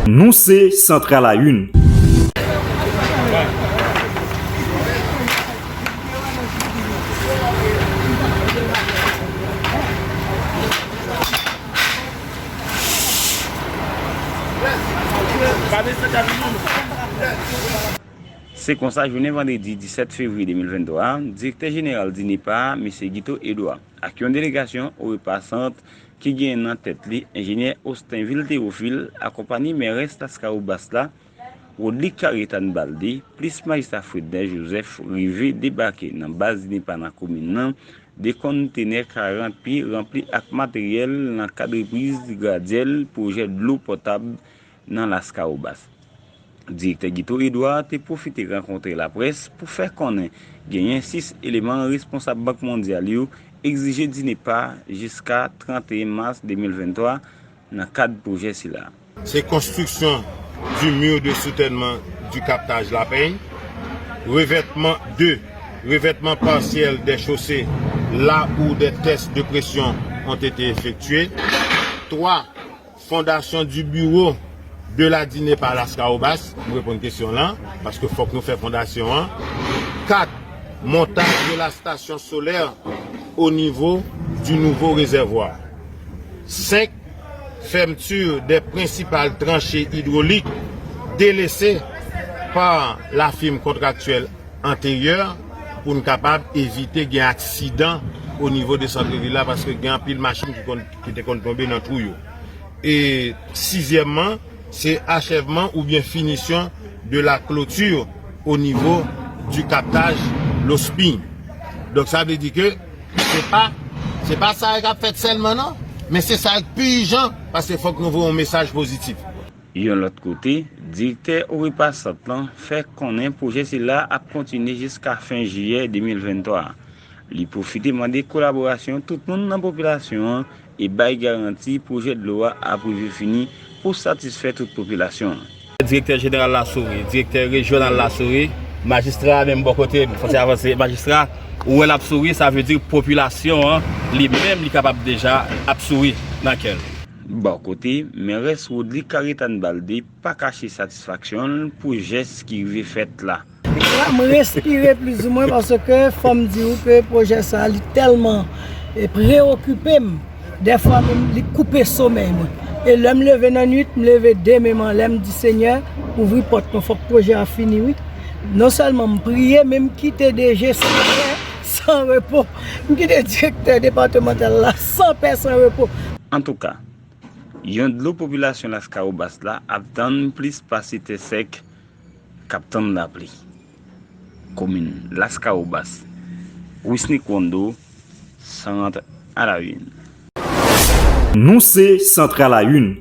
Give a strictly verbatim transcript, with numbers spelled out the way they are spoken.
Nou se Central à une. Se konsa, jounen vandredi disèt fevriye de mil venntwa a, direktè jeneral DINEPA a, mesye Guito Edouard, ak yon delegasyon o repa sant ki gen nan tèt li enjenyè Austinville Théophile, akonpaye mèrès Laskawobas la, Rodrigue Carretan Baldé, plis majistra Fredner Joseph, rive debake nan baz DINEPA nan komin nan, de konntenè karant pye ranpli ak materyèl nan kad repriz gradyèl pwojè dlo potab nan Laskawobas. Direktè Guito Edouard te pwofite rankontre laprès pou fè konnen genyen sis eleman responsab Bank Mondyal yo egzije DINEPA jiska trannteyen mas de mil venntwa nan kad pwojè sila. Se construction du mur de soutènement du captage La Paix, revêtement de, revêtement partiel des chaussées là où des tests de pression ont été effectués. Trois, fondation du bureau de la DINEPA Laskawobas. M reponn kesyon lan, paske fòk nou fè fondasyon an. Quatre, montage de la station solaire au niveau du nouveau réservoir. Cinq, fermeture des principales tranchées hydrauliques délaissées par la firme contractuelle antérieur pou n kapab evite gen aksidan o nivo de santrevil la, paske gen anpil machin ki konn, ki te konn tonbe nan twou yo. E sizyèmman, se achèvman oubyen finisyon de la clôture au niveau du captage Lospin. Donk sa vle di ke se pa, se pa sa k ap fèt sèlman non, men se sa k pi ijan, paske fòk nou voye yon mesaj pozitif. Yon lòt kote, direktè o repa sant lan fè konnen pwojè sila ap kontinye jiska fen jiyè de mil venntwa a. Li pwofite mande kolaborasyon tout moun nan popilasyon an e bay garanti pwojè dlo a ap rive fini pou satisfè tout popilasyon an. Direktè jeneral la souri, direktè rejyonal la souri, majistra a menm bò kote m, fò se avanse, majistra, ou wè l ap souri, sa vle di popilasyon an, li menm, li kapab deja ap souri nan kè l. Bò kote, mèrès Rodrigue Carretan Baldé pa kache satisfaksyon l pou jès ki rive fèt la. La, m respire plizoumwen paske fò m di w ke pwojè sa a, li tèlman, e, preyokipe m, dèfwa menm li koupe somèy mwen. E lè m leve nan nuit, m leve de men m anlè, m di, Senyè, ouvri pòt mwen, fòk pwojè a fini, wi. Non sèlman m priye, men m kite DG san pè, san repo. M kite direktè depatmantal la san pè, san repo. Antouka, yon dlo popilasyon Laskawobas la ap tann plis pase tè sèk k ap tann lapli. Komin Laskawobas, Wisnick Rondeau, Centre à la une. Nou se Centre à la une.